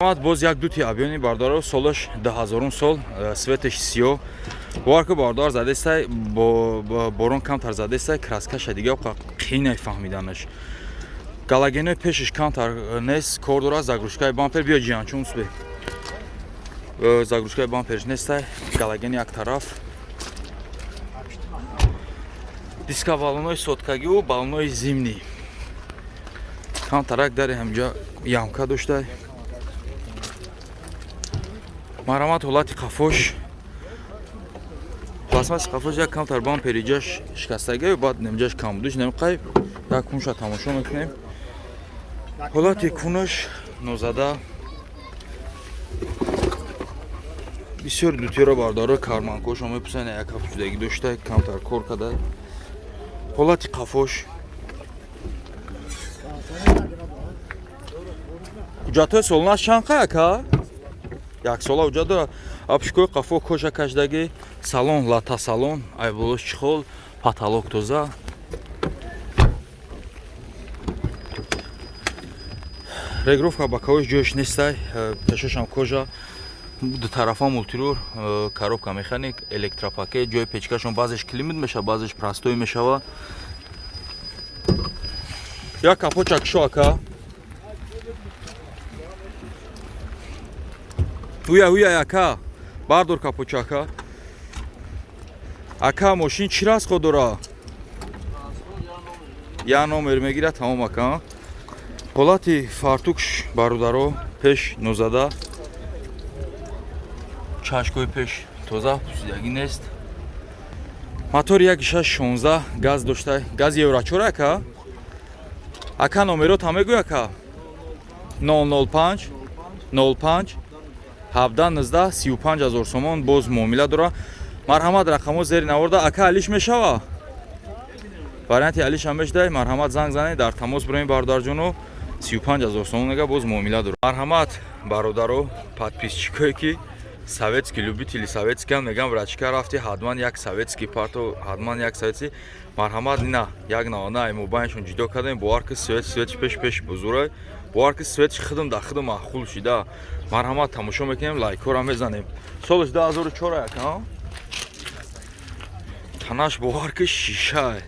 Боз як дути абёни, бародаро, солаш 2000 сол, светаш сиёҳ. Бовар ки, бародар, задестай, борон камтар задестай, краскаша дига қинай фаҳмиданаш. Галогенои пешаш камтар нест, кор дорад. Заглушкаи бампер биё, ҷиянчун усбе, заглушкаи бамперш нестай, галоген як тараф, диска, баллонои соткагиву баллонои зимний. Камтарак дари ҳамҷа ямка доштай. Марҳамат, ҳолати қафош, пластмасси қафош як камтар бампериҷаш шикастагӣ, баъд немҷаш камбудиш немқай. Як кунша тамошо мекунем. Ҳолати кунаш нозада. Бисёр дутиёро, бародаро, карманкошо мепурсанд, як ҳафтшудагӣ дошта, камтар кор када. Ҳолати қафош, ҳуҷҷатҳои солонаш чанд қай, ака? Яксола ҳуҷҷат дорад. Апшикои қафо кожа кашдагӣ, салон лата, салон айболош чехол, потолок тоза. Регировка боковош ҷояш нестай, пешошам кожа, дутарафа мултирур, коробка механик, электропакет, ҷои печкашон баъзеш климат мешава, баъзеш простой мешава. Як капоча кишо, ака. Ҳуя, ҳуя, ака, бардор капоча, ака. Ака, мошин чӣ расход дора? Я номер мегирад, тамом, ака. Ҳолати фартукш, бародаро, пеш нозада, чашкои пеш тоза, пусидагӣ нест. Мотори 1.6 16 газ дошта, гази евро 4, ака. Ака, номерот ҳам мегӯй, ака. 005 05 17 19, 35 ҳазор сомон, боз муомила дора. Марҳамат, рақамҳо зери наворда. Ака, алиш мешава, варианти алиш ҳам мешдай. Марҳамат, занг занед, дар тамос бироем, бародарҷоно. 35 ҳазор сомон мега, боз муомила дора. Марҳамат, бародаро, подписчикое ки советский любители, советскиам мегам, врачка рафти, ҳатман як советский парто, ҳатман як советский. Марҳамат, ина як навана ай мобайншон ҷудо кардем. Бовар ки, свет, светш пеш пеш бузурай. Бовар ки, светш худам да худам маъқул шида. Марҳамат, тамошо мекунем, лайкҳоро мезанем. Солаш 2004, ака. Танаш, бовар ки, шишай.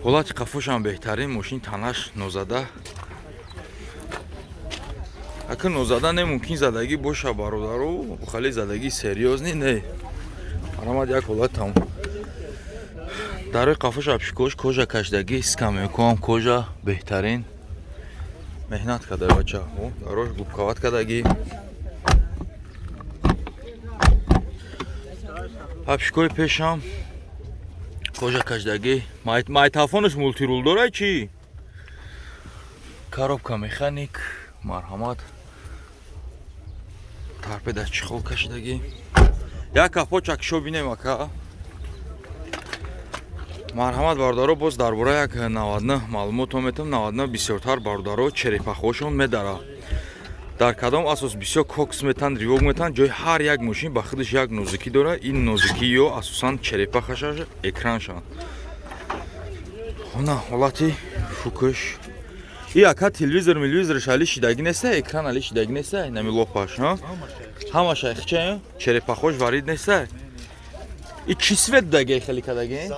Ҳолати қафошам беҳтарин. Мошин танаш нозада, ака. Нозада не, мумкин задагӣ боша, бародару, хеле задагӣ серьёзный не. Марҳамат, як ҳолат там дарои қафош, обшивкош кожа кашидагӣ, скамейкоам кожа, беҳтарин меҳнат карда бача. Дарош губковать кардагӣ. Обшивкои пешам кожа кашидагӣ. Майтафонаш мултирул дорай чӣ? Коробка механик. Марҳамат, торпеда чехол кашидагӣ. Як капоча кишо бинем, ака. Марҳамат, бародаро, боз дар бораи як 99 маълумотон метавам. 99 бисёртар, бародаро, черепахҳошон медара. Дар кадом асос бисёр кокс метан, ривог метан? Ҷои ҳар як мошин ба худаш як нозукӣ дора. Ин нозукӣ ё асосан черепахаша, экраншан. Хона, ҳолати фукш и, ака, телевизор мелевизорш али шидагӣ неста, экран али шидагӣ неста, нами лопаш ҳамаша хча, черепахош варид неста. И чӣ свет будаги, хеле кадаги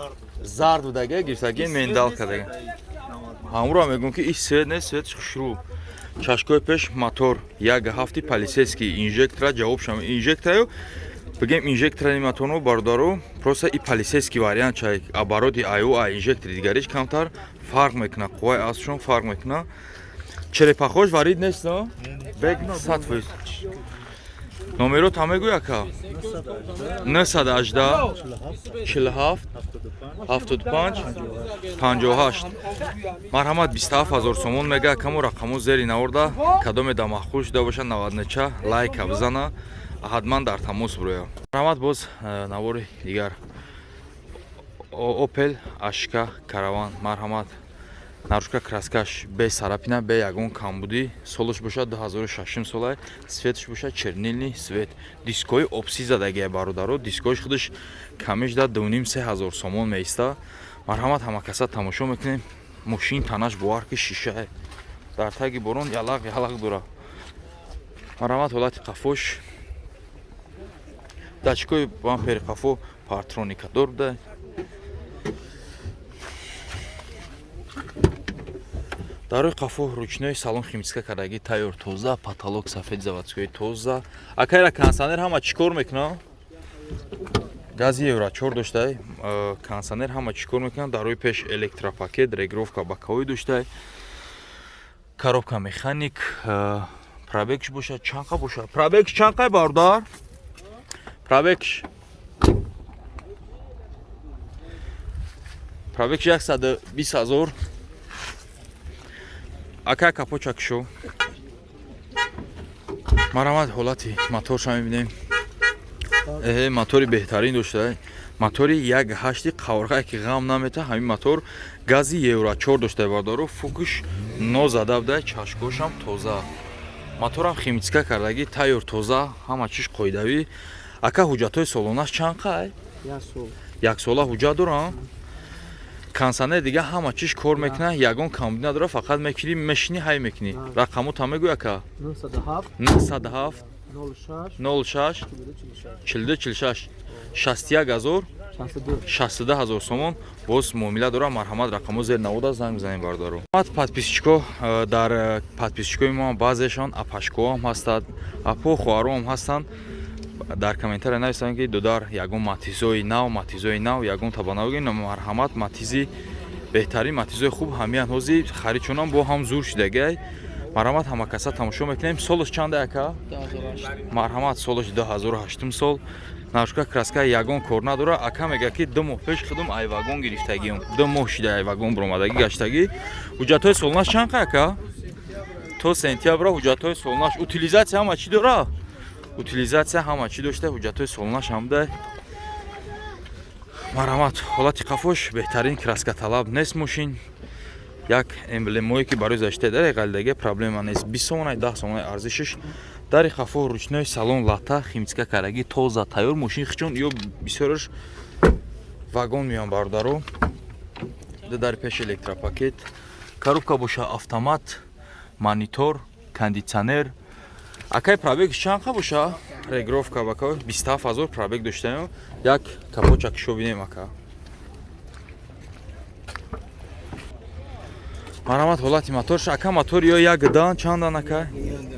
зард будаги, гирифтаги, мендал кадаги. Ҳамуро мегӯм, ки и свет нест, светш хушрӯ. Чашкои пеш, мотор як ҳафти полицейский, инжектора ҷавобшам инжектораю бигем, инжекторани моторно, бародаро, просто и полицейский вариант чай обороти аю а инжектори дигариш камтар фарқ мекунад, қувваи асшон фарқ мекунад. Черепахош варид нест, но бег 100%. Номеро та мегӯй, ака. 918 47 75 58. Марҳамат, 27 ҳазор сомон мега акамо. Рақамо зери наворда. Кадоме да маъқул шуда боша, наваднеча лайка бизана, ҳатман дар тамос бироя. Марҳамат, боз навори дигар, Опел Ашка Караван. Марҳамат, наружка краскаш бе царапина, бе ягон камбудӣ. Солаш бошад 2006 солай, светш бошад чернильный свет, дискои опси задагия, бародаро. Дискоиш худаш камиш да 2,5-3 ҳазор сомон меиста. Марҳамат, ҳамакаса тамошо мекунем. Мошин танаш бовар ки шишае, дар таги борон ялақ ялақ дора. Марҳамат, ҳолати қафош, датчикои бампери қафо парктроникадор буда. Дарои қафо ручной, салон химчистка кардагӣ, тайёр, тоза, потолок сафед, заводской, тоза. Акайра кондиционер ҳама чӣ кор мекунад? Гази евро 4 доштай, кондиционер ҳама чӣ кор мекунад. Дарои пеш электропакет, регулировка боковой доштай, коробка механик. Пробегш бошад чанқа бошад? Пробегш чанқай, бародар? Пробегш 120 000. Ака, капоча кушо. Марҳамат, ҳолати моторша мебинем. Эҳе, мотори беҳтарин дошта, мотори як ҳашти қаврғае ки ғам намета. Ҳамин мотор гази евро 4 дошта, бародаро. Фукуш нозада буда, чашкошам тоза, моторам химчистка кардагӣ, тайёр, тоза, ҳама чиз қоидавӣ. Ака, ҳуҷҷатҳои солонаш чанд қай? Яксола ҳуҷҷат дорам. Кондиционер, дига ҳама чиз кор мекунад, ягон камбуди надора. Фақат мекунӣ, мешинӣ, ҳай мекунӣ. Рақамота мегӯй, ака. 97 06 42 46, 61 000, 62 000 сомон. Боз муомила дорам. Марҳамат, рақамо зер навода, занг бизанем, бародаро. Подписчико, дар подписчикои мо баъзешон апашкоам ҳастанд, апо хоҳароам ҳастанд. Дар комментария нависанд, ки дудар, ягон матизои нав, матизои нав ягон табанавги. Марҳамат, матизи беҳтарин, матизои хуб ҳамиян ҳози харидшонам бо ҳам зур шидагай. Марҳамат, ҳамакаса тамошо мекунем. Солаш чанда, ака? Марҳамат, солаш 2008 сол. Наружка краска ягон кор надора. Ака мега, ки 2 моҳ пеш худум ай вагон гирифтагиам, 2 моҳ шида ай вагон биромадагӣ гаштагӣ. Ҳуҷҷатҳои солонаш чанд қа, ака? То сентябра ҳуҷҷатҳои солонаш. Утилизация ҳама чӣ дора, утилизация ҳама чӣ дошта, ҳуҷҷатҳои солонаш ҳамда. Марҳамат, ҳолати қафош беҳтарин, краскаталаб нест мошин. Як эмблемое ки барои защита дари ғалидаги, проблема нест. 20 сомонаи, 10 сомонаи арзишиш. Дари қафо ручной, салон лата, химчистка кардаги, тоза, тайёр мошин. Хичон ё бисёраш вагон меён, бародаро. Дари пеш электропакет, коробка боша автомат, монитор, кондитсионер. Акай, пробег чанд қа боша? Регулировка бака, 27 000 пробег доштаем. Як капоча кишо бинем, ака. Марҳамат, ҳолати моторш. Ака, мотор ё як дан чандан, ака?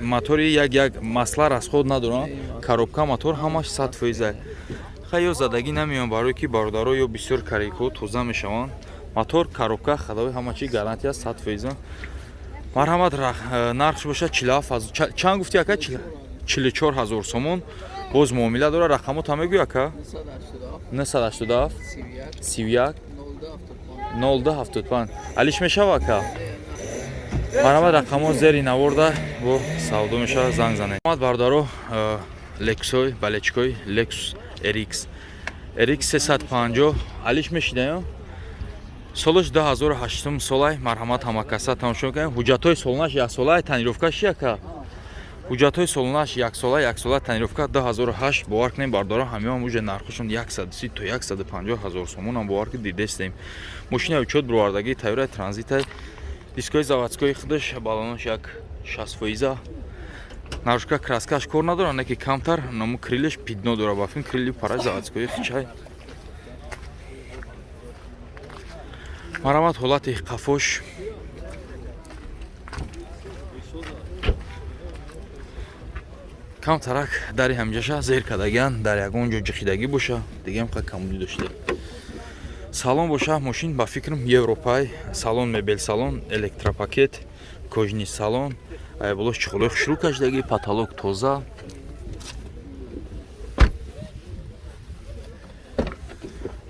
Мотори як як масла расход надоранд. Коробка, мотор ҳамаш 100%. Хай, ё задагӣ намеён, барое ки бародаро ё бисёр карикҳо тоза мешаванд. Мотор, коробка, ходовой, ҳама чи гарантия 100%. Марҳамат, нархш боша чанд гуфти, ака? 44 000 сомон. Боз муомила дора. Рақамота мегӯй, ака. 987 31 02 75. Алиш мешава, ака? Марҳамат, рақамҳо зери наворда, бо савдо мешава, занг занед. Бародаро, лексой балечкой Lexus RX 350 алиш мешидаё. Солаш 2008 солай. Марҳамат, ҳамакаса тамошо мекунем. Ҳуҷҷатҳои солонаш яксолай, тонировкаш яка. Ҳуҷҷатҳои солонаш яксола, яксола тонировка, 2008. Бовар кунем, бардора, ҳамиҳам уже нархошон 130 то 150 ҳазор сомонам, бовар ки дидестем. Мошина учёт бировардагӣ, тайёраи транзитай, дискои заводской худаш, балонош як 60%. Наружка краскаш кор надора, не ки камтар наму крыльяш пятно дора, бафин крылья параи заводской хичай. Марҳамат, ҳолати қафош. Камтарак дари ҳамҷаша зер кардагиан, дар ягон ҷо ҷихидагӣ боша, дигаам қа камбудӣ дошта. Салон боша, мошин ба фикрам европай. Салон мебел, салон электропакет, кожаный салон, болош чехолои хушрӯ кашидагӣ, потолок тоза.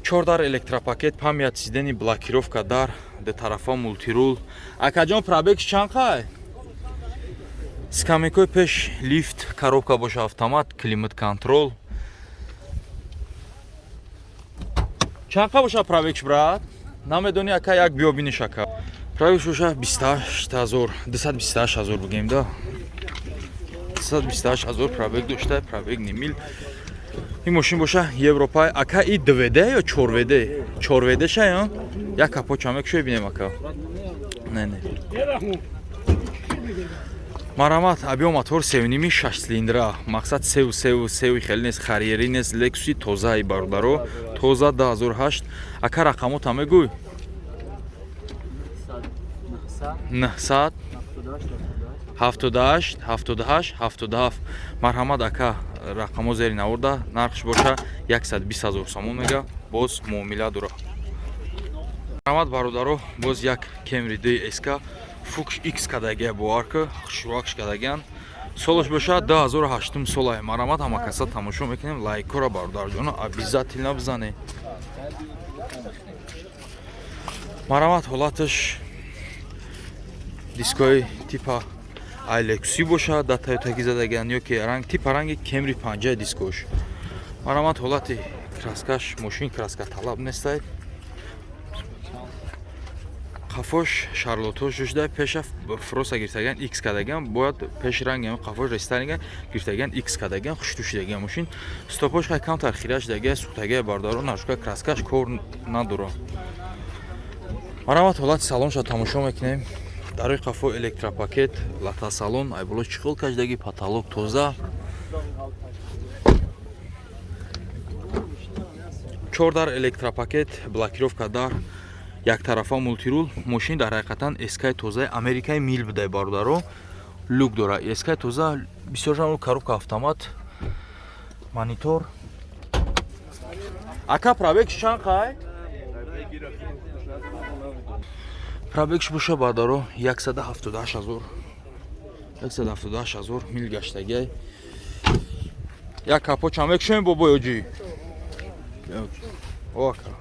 Чордар электропакет, память сиденья, блокировка дар ду тарафа, мультируль. Акаҷон, пробег чанд қай? Скамейкои пеш лифт, коробка боша автомат, климат контроль. Чанд қа боша пробегш, брат? Намедони, ака? Як биё биниш, ака. Пробегш боша 28 000, 228 000 бигем да, 228 000 пробег дошта, пробег немил. Ин мошин боша Европа, ака, и 2WD ё 4WD? 4WD ша ё? Як капот мекушои, бинем, ака. Не, не. Марамат, объём мотор 3,5, 6 цилиндра. Мақсад севу севу севу хеле нест, харьери нест, Лексуси тозаи, бародаро. Тоза, 2008. Ака, рақамота мегӯй? 900 78 78 77. Марҳамат, ака, рақамо зери наворда. Нархш боша 120 ҳазор сомон мега, боз муомила дора. Марҳамат, бародаро, боз як Кемри DSK, фукш X кадагия, бовар ки, хушрӯакш кадагиян. Солаш боша 2008 солае. Марҳамат, ҳама каса тамошо мекунем, лайкора, бародарҷоно, обязательно бизанед. Марҳамат, ҳолаташ дискои типа ай Лексуси бошад, да Тойотаги задагиан ё ки ранг типа ранги Кемри панҷаи дискош. Марҳамат, ҳолати краскаш, мошин краска талаб нестай. Қафош шарлотош шуда, пеша фроса гирифтагиан, X кардагиан, бояд пеши ранги қафош рестайлинга гирифтагиан, X кардагиан, хушту шудагиан мошин. Стопош хай камтар хира шудагия, сӯхтагия, бародаро, нашука краскаш кор надора. Марҳамат, ҳолати салонша тамошо мекунем. Дарои қафо электропакет, лата салон, айболо чиқол кашидаги, потолок тоза. Чор дар электропакет, блокировка дар, яктарафа мультирул. Мошин дар ҳақиқатан эскаи тозаи Америкаи мил будай, бародаро. Люк дора, эскаи тоза, бисёр жан, коробка автомат, монитор. Ака, пробег чанд қай? Пробегш боша, бародаро, 178 ҳазор, 178 ҳазор мил гаштагиай. Як капо чанд мекушем, бобои оҷӣ? О, ака.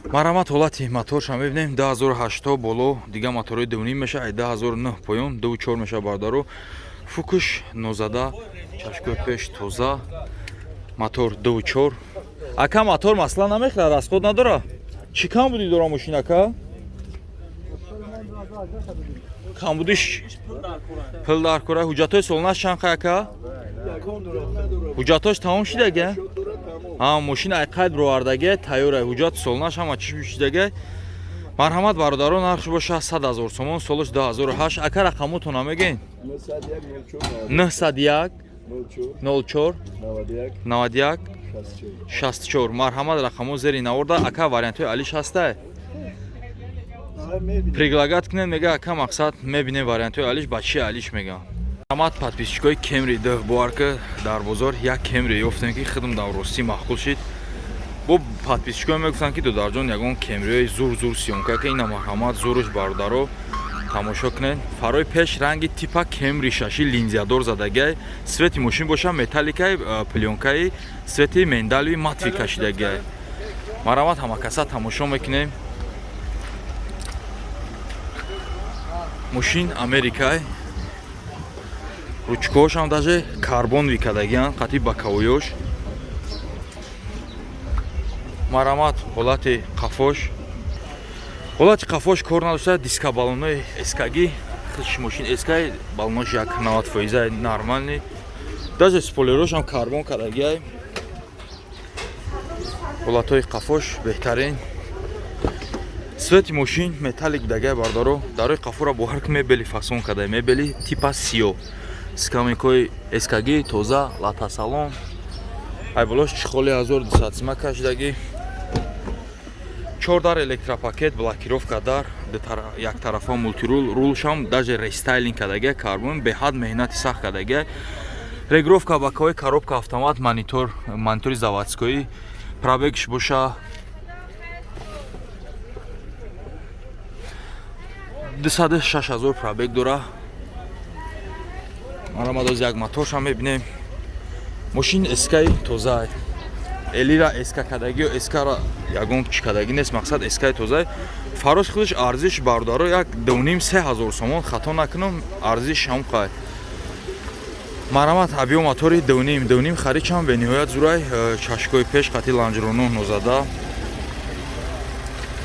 Марҳамат, ҳолати моторша мебинем. 2008 боло дига моторҳои 2,5 меша, ай 2009 поён 2,4 меша, бародаро. Фукуш нозада, чашкои пеш тоза, мотор 2,4. Ака, мотор масъала намехӯрад, расход надора? Чӣ камбудӣ дора мошин, ака? Камбудиш пул дар кора. Ҳуҷҷатҳои солонаш чанд қай, ака? Ҳуҷҷатҳош тамом шидага? А, мошин ай қайд бировардаге, тайёра, ҳуҷҷат солонаш ҳама чӣ шидаге. Марҳамат, бародаро, нархш боша 100 ҳазор сомон, солаш 2008. Ака, рақамотона мегӯен? 901 04 91 64. Марҳамат, рақамо зери наворда. Ака, вариантҳои алиш ҳастай, предлагать кунед, мега ака. Мақсад, мебинем вариантҳои алиш, ба чи алиш мегам. Марҳамат, подписчикои Кемри д, бовар ки, дар бозор як Кемри ёфтем, ки худм дар ростӣ маъқул шид. Бо подписчикое мегуфтанд, ки додарҷон, ягон Кемриҳои зур зур съёмка ка. Ина, марҳамат, зуруш, бародаро, тамошо кунед. Фарои пеш ранги типа Кемри шаши линзиядор задагиай. Цвети мошин боша металликай, плёнкаи цвети миндалевый матовый кашидагиай. Марҳамат, ҳамакаса тамошо мекунем. Мошин Америкай, ручкаҳошам даже карбон викадагиан, қати боковойош. Марҳамат, ҳолати қафош. Ҳолати қафош кор надошта, диска баллонои эскаги, хиш мошин эскай, баллонош як 90 фоиза нормальный, даже спойлерошам карбон кардагиай. Ҳолатҳои қафош беҳтарин. Цвети мошин металлик дагай, бардаро. Дарои қафора бо ҳар мебели фасон кардай, мебели типа сиё, скамейкои эскаги тоза, лата салон, ай болош чехоли 1200 сима кашидагӣ. Чор дар электропакет, блокировка дар, яктарафа мультирул, рулшам даже рестайлинг кардагия, карбон, беҳад меҳнати сахт кардагия. Регулировка боковой, коробка автомат, монитор, монитори заводской. Пробегш боша 206 ҳазор пробег дора. Марамад, оз як моторшам мебинем. Мошин эскаи тоза, элира эска кардагиё, эскара ягон чӣ кардагӣ нест. Мақсад, эскаи тоза. Фароз худаш арзиш, бародаро, як дуним се ҳазор сомон, хато накунам, арзиш ҳам қай. Марамат, объём мотори дуним дуним, харичам бениҳоят зурай. Чашкои пеш қати ланҷроно нозада,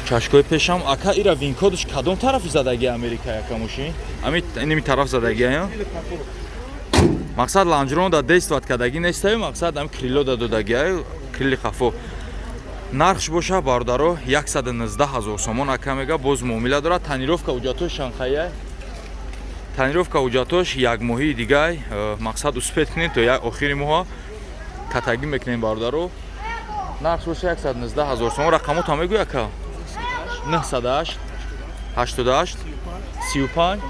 чашкои пешам. Ака, ира винкодш кадом тарафи задаги Америка, яка мошин? Ами иними тараф задагия. Мақсад, лонжерон да действовать кардагӣ нестаю, мақсад, ам крыло да додагиаю, крыли хафо. Нархш боша, бародаро, 119 ҳазор сомон ака мега, боз муомила дорад. Тонировка ҳуҷҷатош шанхая, тонировка ҳуҷҷатош як моҳии дигай. Мақсад, успеть кунед, то як охири моҳа катагӣ мекунем, бародаро. Нархш боша 119 ҳазор сомон. Рақамота мегӯй, ака? 908 88 35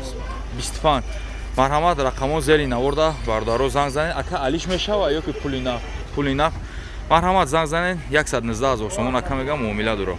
25. Марҳамат, рақамо зери наворда, бародаро, занг занед. Ака, алиш мешава ё ки пули нақд? Пули нақд. Марҳамат, занг занед. 119 ҳазор сомон ака мега, муомила дора.